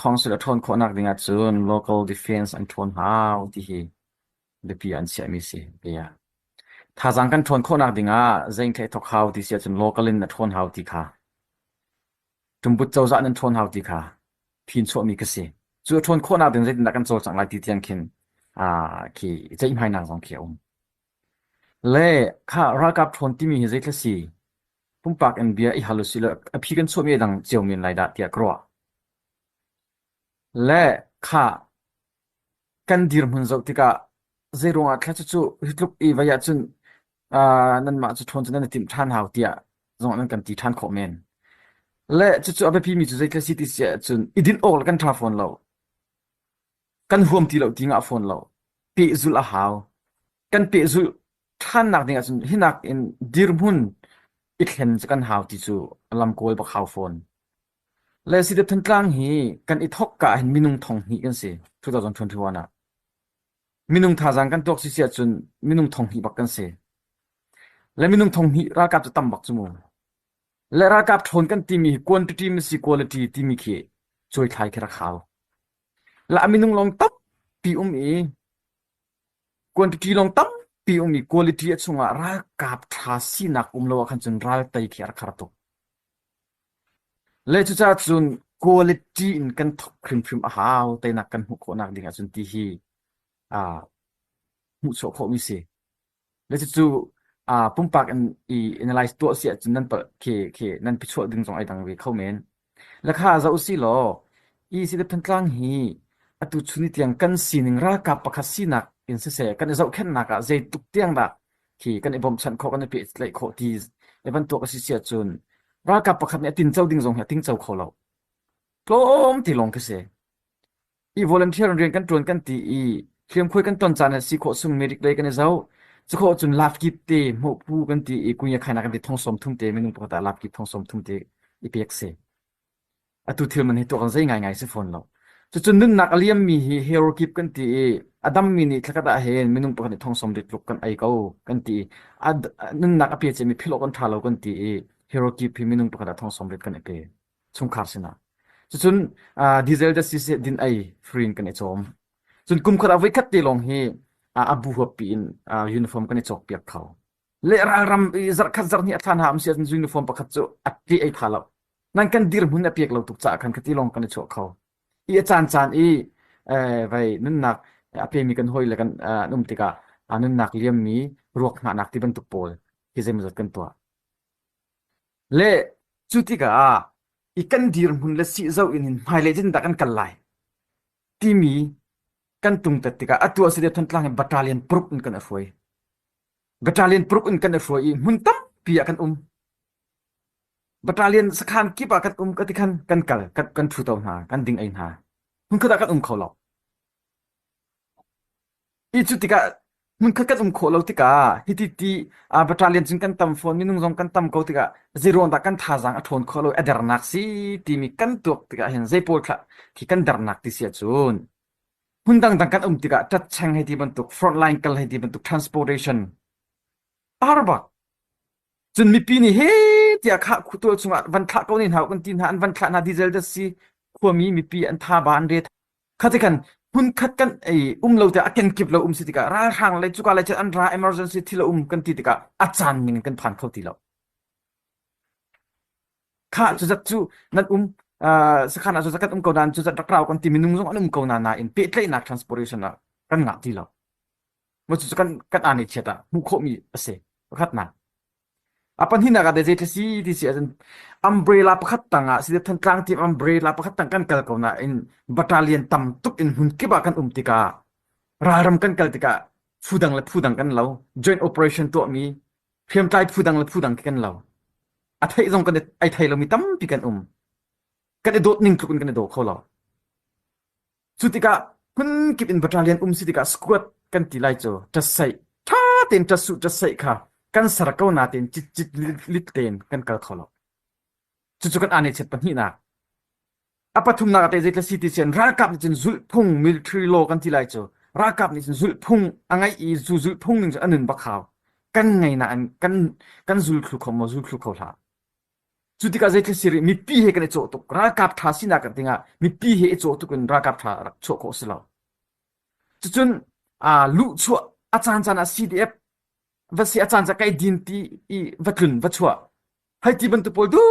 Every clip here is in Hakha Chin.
Council a ṭhawn khawhnak ding ahcun local defense an ṭhawn hau ti hi biapi ah an chiahmi si. Bia. Thazaang kan ṭhawn khawhnak ding ah zein thok hau ti si ahcun local in na ṭhawn hau ti kha. Ṭumbut cozah nan ṭhawn hau ti kha phin chuahmi ka si. Cu a ṭhawn khawhnak ding zeitindah kan cawlcangh lai ti tiang khin aa khi ceihmainak zong khi a um. Le kha ralkap ṭhawn timi hi zeithla si? Pumpak in bia i hal usih law a phi kan chuahmi a dang cio men lai dah tiah ka ruah. Le kha kan dirhmun zoh tikah zeiruangah thla cucu hi tluk i vai ahcun uh, nanmah cu ṭhawn cu nan i timh ṭhan hau tiah zong nan kan ti ṭhan khawh men. Le cucu a biapimi cu zeithil si ti si ahcun i dinh awk le kan ṭha fawn lo. Kan huam ti lo ti ngah fawn lo. Pehzulh a hau. Kan pehzulh ṭhannak ding ahcun hinak in dirhmun i thlen cu kan hau ti cu lam kawl bak hau fawn. Le Sidep Thantlang hi kan i thawk ka hin minung thong hnih kan si 2021 ah. Minung thazaang kan tuak si si ahcun minung thong hnih bak kan si. Le minung thong hnih ralkap cu tam bak cu mu. Le ralkap ṭhawn kan timi hi quantity masi quality timi khi cuaithlai khi rak hau. La minung lawng tampi um i quantity lawng tampi um i quality a chungah ralkap ṭha sinak um lo ah khan cun ral tei khi a rak har tuk. Le cucaah cun quality in kan thawk hrimhrim a hau teinak kan hmuh khawhnak ding ahcun ti hi aa hmuhchuah khawhmi si. Le cucu aa pumpak in i analyze tuah si ahcun nan palh khi khi nan phichuah ding zong ai dang ve kho men. Le kha zoh usih law i Sidep Thantlang hi atu chun ni tiang kan sining ralkap pakhat sinak in siseh kan i zohkhenhnak ah zeitluk tiang dah khi kan i bawmhchanh khawh kan i pehtlaih khawh ti i bantuk a si si ahcun ralkap pakhat nih a tinco ding zong hi a tingco kho lo. Tlawm ti lawng khi si. I volunteer rian kan ṭuan kan ti i hliamkhuai kan ton caan ah si khawh sung medic lei kan i zoh. Cu khawh cun lafkip te hmuhpu kan ti i kunya khainak kan ti thong sawm thum te minung pakhat ah lafkip thong sawm thum te i pek si. Atu thil man hi tuak in zei ngaingai si fawn lo. Cucun nunnak a liammi hi hero kip kan ti i a dammi nih thlakhat ah hin minung pakhat nih thong sawm rit tluk kan ei ko kan ti i a nunnak a pe ciami philh awk an ṭha lo kan ti i hero kip hi minung pakhat ah thong sawm rit kan i pe chungkhar sinah. Cucun uh, diesel da siseh din ei free in kan i cawm. Cun kum khat ah voikhat te lawng hi uh, a bu huap piin uh, uniform kan i cawk piak kho. Le ralram i zarhkhat zarhhnih a thlan ha am si ahcun uniform pakhat cu a ti ei tha lo. Nan kan dirhmun a pek lo tuk caah khan khati lawng kan i chuah kho. I a caan caan i eh, vai nunnak a pemi kan hawi le kan an um tikah a nunnak liammi ruak hngahnak ti bantuk pawl hi zeimawzat kan tuah. Le cu tikah i kan dirhmun le sih zoh in hin hmailei zeitindah kan kal lai timi kan tungtat tikah atu ah State Thantlang hi battalion paruk in kan i hruai. Battalion paruk in kan i hruai i hmun tampi ah kan um. Battalion sakhan kip ah kan um ka ti khan kan kal kan, kan ṭhu to hna kan ding ei hna. Hmunkhat ah kan um kho lo. I cu tikah hmunkhat kan um khawh lo tikah hiti ti uh, battalion cun kan tam fawn minung zong kan tam ko tikah zeiruang dah kan thazaang a ṭhawn khawh lo a dernak si timi kan tuak tikah hin zei pawl thla khi kan dernak ti si ahcun hmun dangdang kan um tikah ṭatcheng hei ti bantuk frontline kal hei ti bantuk transportation ar bak cun mipi nih he tiah khah khutual chungah van thlah ko ne hna kan ti hna an van thlah hna diesel da si khuami mipi an tha ba an re kha ti kan hmun khat kan ei um lo te a kenkip lo um si tikah ralhrang le cuka le an ra emergency thil a um kan ti tikah a caan ning kan phan kho ti lo Kha cuzat cu nan um sakhan ah cuzat kan um ko nain cuzat rak rau kan ti minung zong an um ko na nain pehtlaihnak transportation ah kan ngah ti lo. Mo cu kan kan ani chiat ah hmuh khawhmi a si. Pakhatnak. A pahnihnak ah zei si ti si ahcun umbrella pakhat tang ah si Thantlang team umbrella pakhat tang kan kal ko nain battalion tam tuk in hmun kip ah kan um tikah ralram kan kal tikah phu dang le phu dang kan lo joint operation tuahmi hriamtlai phu dang le phu dang khi kan lo. A theih zong kan ai thei lomi tampi kan um. Kan i dawt ning tluk in kan i daw kho lo. Cu tikah hmunkip in battalion um si tikah squad kan ti lai cu ṭatsaih ṭha tein ṭatsuh ṭatsaih kha kan ser ko natein citcit lit tein kan kal kho lo. Cucu kan aa chiat pahnihnak. A pathumnak ah teh zeitluk si ti sian ralkap nih cun zulhphung military law kan ti lai cu ralkap nih cun zulhphung a ngeih i cu zulhphung ning cu a nun bak hau. Kan ngei nain kan kan zul thlu kho maw zul thlu kho hlah. Cu tikah zeitluk si rih mipi he kan i cawh tuk. Ralkap ṭha sinak dingah mipi he i cawh tuk in ralkap ṭha rak chuah khawh si lo. Cucun luhchuah a caan caan ah CDF va si a caan caan kai din ti i va tlun va chuah. Hei ti bantuk pawl du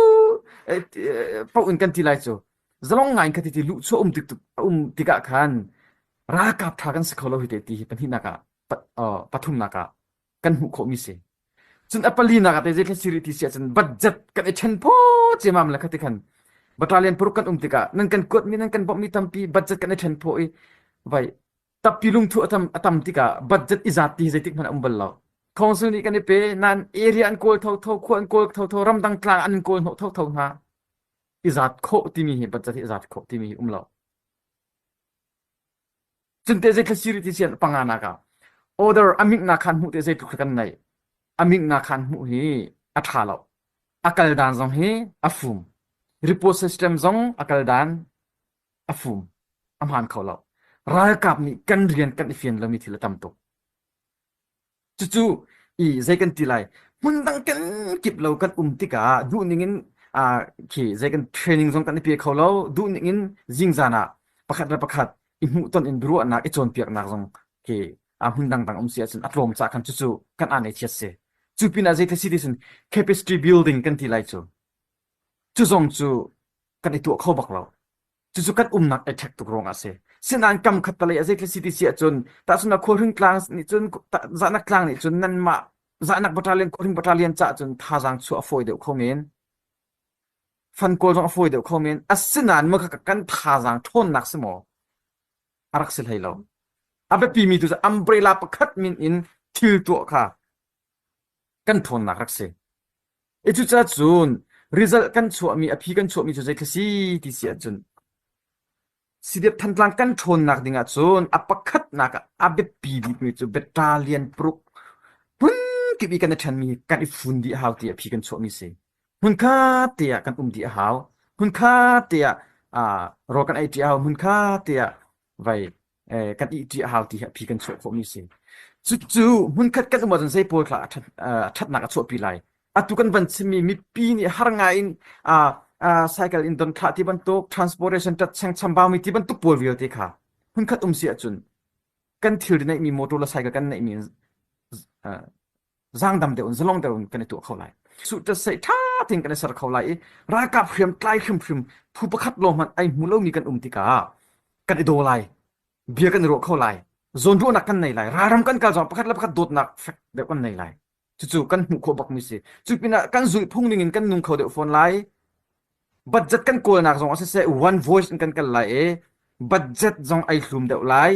paoh in kan ti lai cu. Zalong ngai in kha ti ti luhchuah um tik um tikah khan ralkap ṭha kan si kho lo hi te ti hi pahnihnak ah pathumnak ah kan hmuh khawhmi si. Cun a palinak ah te zei thil siri ti si ahcun budget kan i ṭhen phaw ciamam le khati khan battalion paruk kan um tikah nan kan kuatmi nan kan bawmhmi tampi budget kan i ṭhen phaw i vai tappi lungthu a tam a tam tikah budget i zat ti hi zeitik hmanh a um bal lo. Council nih kan i pe nan area an kawl thotho khua an kawl thotho ramdang tlang an kawl hnawh thotho hna i zat khawh timi hi budget hi i zat khawh timi hi um lo. Cun te zei siri ti sian panga nak ah order a ming na khan hmuh te zeitluk kan nei. A ming na khan hmuh hi a tha lo. A kal dan zong hi a fum. Report system zong a kal dan a fum. A hmaan kho lo. Ralkap nih kan rian kan i fian lomi thil a tam tuk. Cucu i zei kan ti lai hmundang kan kip lo kan um tikah duhning in khi zei kan training zong kan i pe kho lo duhning in zingzan ah pakhat le pakhat i hmuhton in biaruahnak i cawnpiaknak zong khi hmun dangdang um si ahcun a tlawm cah khan cucu kan aan ei chiat si. Cu pinah zei si ti cun capacity building kan ti lai cu. Cu zong cu kan i tuah kho bak lo. Cucu kan umnak ai ṭhek tuk ruangah a si. Sinain kam khat talei a zeitluk si ti si ahcun tahchunhnak khualhring tlang nih cun zahnak tlang nih cun nanmah zahnak battalion khualhring battalion caah cun thazaang chuah a fawi deuh kho men. Fan kawl zong a fawi deuh kho men. Asinain maw kan thazaang ṭhawnnak si maw? A rak si hlei lo. A biapimi tu cu umbrella pakhat min in thil tuah kha kan ṭhawnnak rak si. I cucaah cun result kan chuahmi a phi kan chuahmi cu zeithil si ti si ahcun CDF Thantlang kan ṭhawnnak ding ahcun a pakhatnak ah a biapi bikmi cu battalion paruk hmunkip i kan i ṭhenmi kan i fun dih a hau ti a phi kan chuahmi si. Hmunkhat te ah kan um dih a hau. Hmunkhat te ah rawl kan ei ṭi a hau. Hmunkhat te ah vai kan ihṭi a hau ti hi a phi kan chuah khawhmi si. Cucu hmunkhat kan um ahcun zei pawl thla a ṭhatnak a chuahpi lai. Atu kan van chimmi mipi nih har ngai in cycle in don thlah ti bantuk transportation ṭat cheng chambaumi ti bantuk pawl vialte kha hmunkhat um si ahcun kan thilri neihmi motor le cycle kan neihmi zaangdam deuh in zalong deuh in kan i tuah kho lai. Suhṭat ṭha tein kan i ser kho lai i ralkap hriam tlai hrimhrim phu pakhat lawng hmanh ai hmu lomi kan um tikah kan i daw lai, bia kan i ruah kho lai, zawnruahnak kan nei lai, ralram kan kal zong pakhat le pakhat dawtnak fek deuh kan nei lai. Cucu kan hmuh khawh bakmi si. Cu pinah kan zulhphung ning in kan nung kho deuh fawn lai. Budget kan kawlnak zong ah siseh one voice in kan kal lai i budget zong ei hlum deuh lai.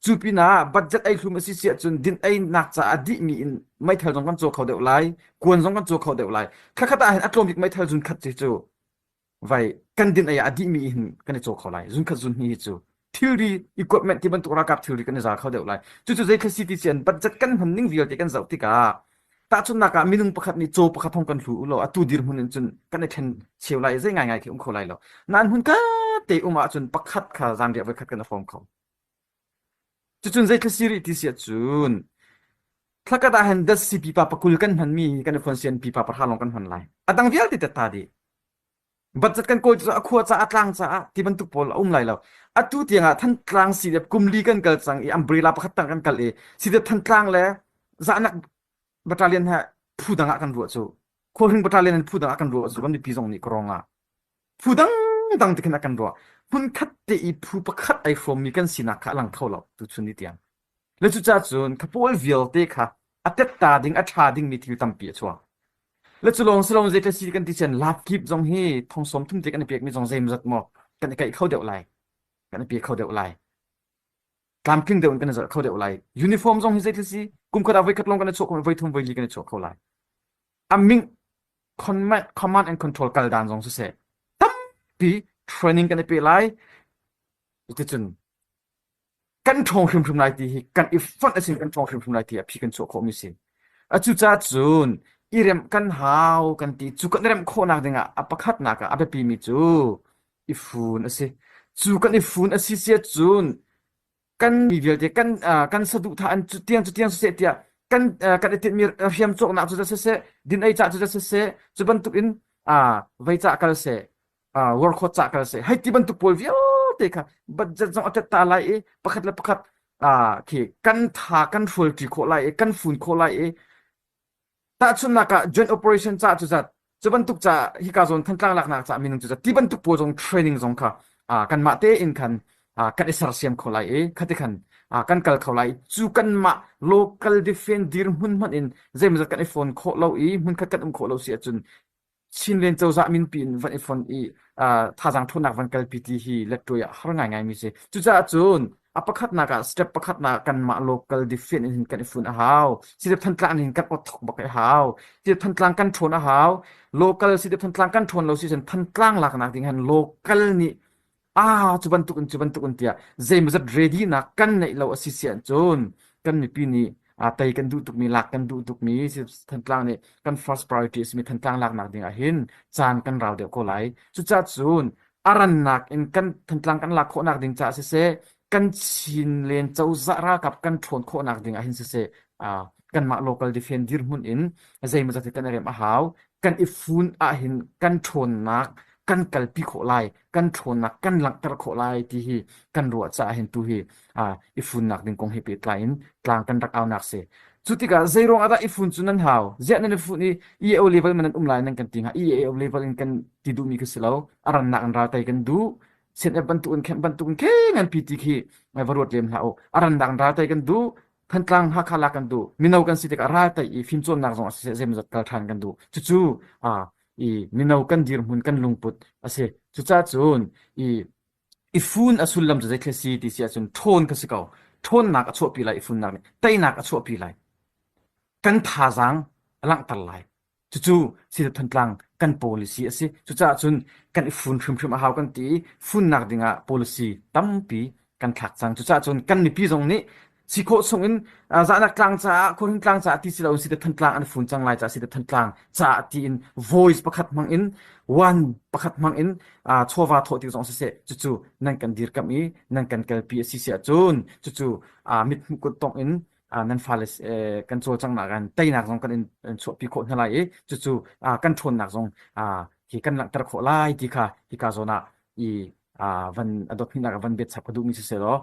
Cu pinah budget ei hlum a si si ahcun din einak caah dihmi in meithal zong kan caw kho deuh lai, kuan zong kan caw kho deuh lai. Thlakhat ah hin a tlawm bik meithal zun khat cu vai kan din ei ah a dihmi hin kan i caw kho lai. Zun khat zun hnih hi cu thilri equipment ti bantuk ralkap thilri kan i zal kho deuh lai. Cucu zei si ti cian budget kan hman ning vialte kan zoh tikah tahchunhnak ah minung pakhat nih caw pakhat hong kan hlu u law atu dirhmun in cun kan i ṭhen cheu lai zei ngaingai khi um kho lai lo. Nain hmun ka te um ahcun pakhat kha zanriah voikhat kan i hrawm kho. Cucun zei si rih ti si ahcun thlakhat ah hin datsi pipa pakul kan hmanmi kan i phon pipa pahra lawng kan hman lai. A dang vialte tetta dih. Budget kan kawl cu a khua caah tlang caah ti bantuk pawl a um lai lo. Atu tiangah Thantlang CDF kum li kan kal cang i umbrella pakhat tang kan kal i CDF Thantlang le Zahnak battalion he phu dang ah kan ruah cu. Khualhring battalion in phu dang ah kan ruah cu kan mipi zong nih ka ah phu dang dang ti khin a kan ruah. Hmunkhat te i phu pakhat ai hrawmmi kan sinak kha a lang kho lo tuchun ni tiang. Le cucaah cun kha pawl vialte kha a tetta ding a ṭha dingmi thil tampi a chuak. Le cu lawng si lo zei si kan ti sian lap kip zong hi thong sawm thum te kan i pekmi zong zeimawzat maw kan i keih kho deuh lai. Kan i pe kho deuh lai. Tlamtling deuh in kan i zalh kho deuh lai. Uniform zong hi zei si kum khat ah voi khat lawng kan i chuah kho voi thum voi li kan i chuah kho lai. A ming command, command and control kal dan zong siseh tampi training kan i pe lai. Cuticun kan ṭhawng hrimhrim lai ti hi kan i fonh a sin kan ṭhawng hrimhrim lai ti a phi kan chuah khawhmi si. A cucaah cun i remh kan hau kan ti cu kan i remh khawhnak dingah a pakhatnak ah a biapimi cu i fun a si. Cu kan i fun a si sia cun kan mi vialte kan kan saduhthah an cu tiang cu tiang siseh tiah kan kan i tinhmi hriam cawknak cu siseh din ei ca cu siseh cu bantuk in Vei cah kal seh, workhawt cah kal seh, hei ti bantuk pawl vialte kha budget zong a tet ta lai i pakhat le pakhat khi kan tha kan hrualṭi khawh lai i kan fun khawh lai i Tahchunhnak ah joint operation ca cu zat cu bantuk ca hika zawn Thantlang laknak ca minung cu zat ti bantuk pawl zong training zong kha kanmah tein khan kan i sersiam kho lai i khati khan kan kal kho lai cu kanmah local defense dirhmun hmanh in zeimawzat kan i phone khawh lo i hmunkhat kan um khawh lo si ahcun Chinland cozah minpi in van i fon i thazaang ṭhawnnak van kalpi ti hi lettuai ah har ngaingai mi si. Cucaah cun a pakhatnak ah step pakhatnak kanmah local defense in hin kan i fun a hau. Sidep Thantlang in kan awthok bak a hau. Sidep Thantlang kan ṭhawn a hau. Local Sidep Thantlang kan ṭhawn lo si cun Thantlang laknak ding han local nih ah cu bantuk in cu bantuk in tiah zeimawzat ready nak kan neih lo a si si ahcun kan mipi nih tei kan duh tukmi lak kan duh tukmi Thantlang nih kan first priority a simi Thantlang laknak ding ah hin caan kan rau deuh ko lai. Cucaah cun a rannak in kan Thantlang kan lak khawhnak ding caah siseh kan Chinland cozah ralkap kan ṭhawn khawhnak ding ah hin siseh kanmah local defense dirhmun in zeimawzat hi kan i remh a hau. Kan i fun ahhin kan ṭhawnnak kan kalpi khawh lai, kan ṭhawnnak kan langhter khawh lai ti hi kan ruah caah hin tu hi i funnak ding kong he pehtlai in tlang kan rak aunak si. Cu tikah zei ruang ah dah i fun cu nan hau? Ziah nan i fun i EAO level man nan um lai nan kan ti hnga? EAO level in kan ti duhmi khi si lo. A rannak in ral tei kan duh. CNF bantuk in khenh bantuk in khe ngan pi ti khi va ruat lem hlah u. A rannak in ral tei kan duh. Thantlang Hakha lak kan duh. Mino kan si tikah ral tei i fimcawnnak zong a si zeimawzat kal ṭhan kan duh. Cucu i mino kan dirhmun kan lungput a si. Cucaah cun i i fun a sullam cu zeithil si ti si ahcun ṭhawn ka si ko. Ṭhawnnak a chuahpi lai i funnak nih teinak a chuahpi lai. Kan thazaang a langhter lai. Cucu Sida Thantlang kan policy a si. Cucaah cun kan i fun hrimhrim a hau kan ti i funnak dingah policy tampi kan thlak cang. Cucaah cun kan mipi zong nih si khawh chungin zahnak tlang caah khuahring tlang caah ti si loin Sida Thantlang an fun cang lai caah Sida Thantlang caah tiin voice pakhat hmang in one pakhat hmang in chawva thawh tik zong siseh cucu nan kan dirkamh i nan kan kalpi a si si ahcun cucu mithmuh kut tongh in nan fale kan cawlcanghnak in teinak zong kan in chuahpi khawh hna lai i cucu kan ṭhawnnak zong hi kan langhter khawh lai ti kha hika zawn ah i van a dot hnih van biachap ka duhmi si seh law.